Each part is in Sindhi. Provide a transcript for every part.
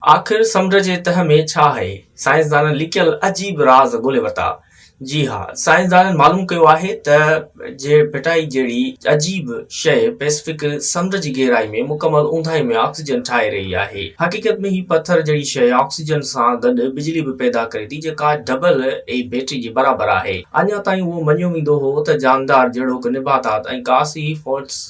آخر سمنڊ جي تهه ۾ ڇا آهي؟ سائنسدانن لڪيل عجيب راز ڳولي ورتا. جي ها، سائنسدانن معلوم ڪيو آهي ته جي ڀٽائي جهڙي عجيب شيء پئسفڪ سمنڊ جي گهرائي ۾ مڪمل اونداهي ۾ آڪسيجن ٺاهي رهي آهي. حقيقت ۾ هي پٿر جهڙي شيء آڪسيجن سان گڏ بجلي به پيدا ڪري ٿي جيڪا ڊبل اي بيٽري جي برابر آهي. اڃا تائين اهو مڃيو ويندو هو ته جاندار جهڙوڪ نباتات ۽ گاسي فوٽس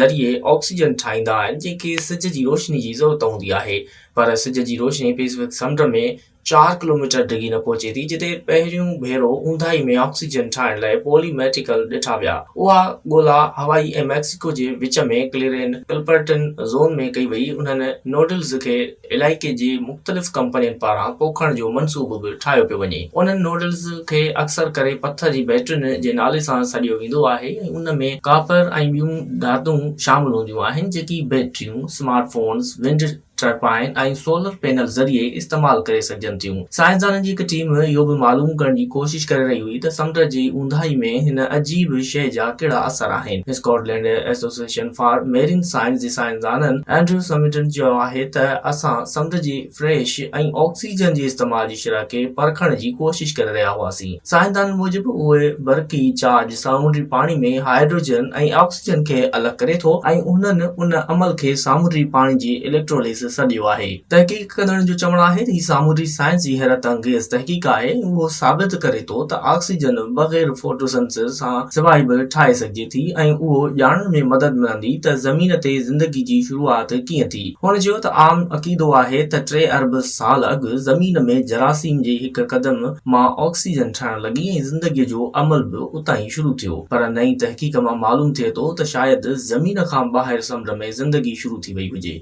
ذريعي آڪسيجن ٺاهيندا آهن جنهن کي سج جي روشني جي ضرورت هوندي آهي پر سج جي روشني پئسفڪ سمنڊ ۾ چار ڪلوميٽر ڊگهي نه پهچي ٿي جتي پهريون ڀيرو اونداهي ۾ آڪسيجن ٺاهڻ لاء پولي ميٽيڪل ڏٺا ويا. اها ڳولا هوائي ۽ ميڪسيڪو جي وچ ۾ ڪليرين ڪلپرٽن زون ۾ ڪئي وئي. انهن نوڊلز کي علائقي جي مختلف ڪمپنين پاران پوکڻ جو منصوبو به ٺاهيو پيو وڃي. انهن نوڊلز کي اڪثر ڪري پٿر جي بيٽرين جي نالي سان سڏيو ويندو آهي ۽ ان ۾ ڪاپر ۽ ٻيون ڌاتون شامل هونديون آهن جيڪي بيٽريون، smart phones, wind turbine ۽ solar panel ذريعي استعمال ڪري سگهجن ٿيون. سائنسدانن جي هڪ ٽيم اهو به معلوم ڪرڻ جي ڪوشش ڪري رهي هئي ته سمنڊ جي اونداهي ۾ هن عجيب شيء جا ڪهڙا اثر آهن. Scotland association for marine science جي سائنسدانن اينڊريو سمٽن چيو آهي ته اسان سمنڊ جي فريش ۽ آڪسيجن جي استعمال جي شرح کي پرکڻ جي ڪوشش ڪري رهيا هئاسين. سائنسدانن موجب اهي برقي چارج سامونڊي پاڻي ۾ هائيڊروجن ۽ آڪسيجن کي الڳ ڪري ٿو ۽ انهن ان عمل کي سامونڊي پاڻي جي اليڪٽروليسس سڏيو آهي. تحقيق ڪندڙن جو چوڻ آهي ته هي سامونڊي سائنس جي حيرت انگيز تحقيق آهي ۽ اهو ثابت ڪري ٿو ته آڪسيجن بغير فوٽوسنٿيسز سان سواء به ٺاهي سگهجي ٿي ۽ اهو ڄاڻڻ ۾ مدد ملندي ته زمين تي زندگي جي شروعات ڪيئن ٿي. هن چيو ته عام عقيدو آهي ته ٽي ارب سال اڳ زمين ۾ جراثيم جي هڪ قدم مان آڪسيجن ٺهڻ لڳي ۽ زندگيء جو عمل به اتان ئي شروع ٿيو پر نئين تحقيق مان معلوم ٿئي ٿو ته شايد زمين کان ٻاهر سمنڊ ۾ زندگي شروع ٿي وئي هجي.